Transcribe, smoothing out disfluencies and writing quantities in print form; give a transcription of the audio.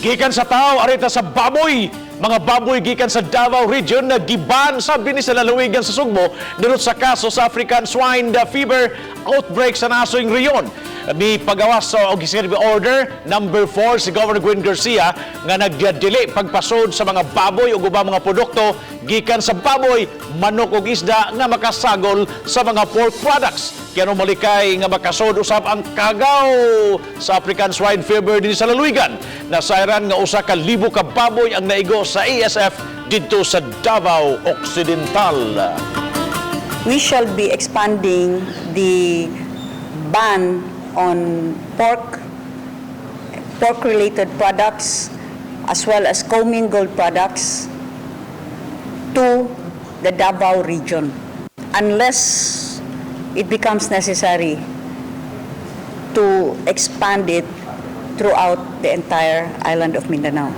Gikan sa tao, arita sa baboy. Mga baboy gikan sa Davao Region na giban sa dinhi sa lalawigan sa Sugbo dunot sa kaso sa African Swine Fever outbreak sa nasong rehiyon. Ni pagawas sa Executive Order number 4 si Governor Gwen Garcia nga nagdili pagpasod sa mga baboy ug ubang mga produkto gikan sa baboy, manok ug isda nga makasagol sa mga pork products. Kaya no malikay nga makasod usab ang kagaw sa African Swine Fever dinhi sa lalawigan. Nasayran nga 1,000 ka baboy ang naigo sa ASF didto sa Davao Occidental. We shall be expanding the ban on pork, pork-related products, as well as commingled products to the Davao region, unless it becomes necessary to expand it throughout the entire island of Mindanao.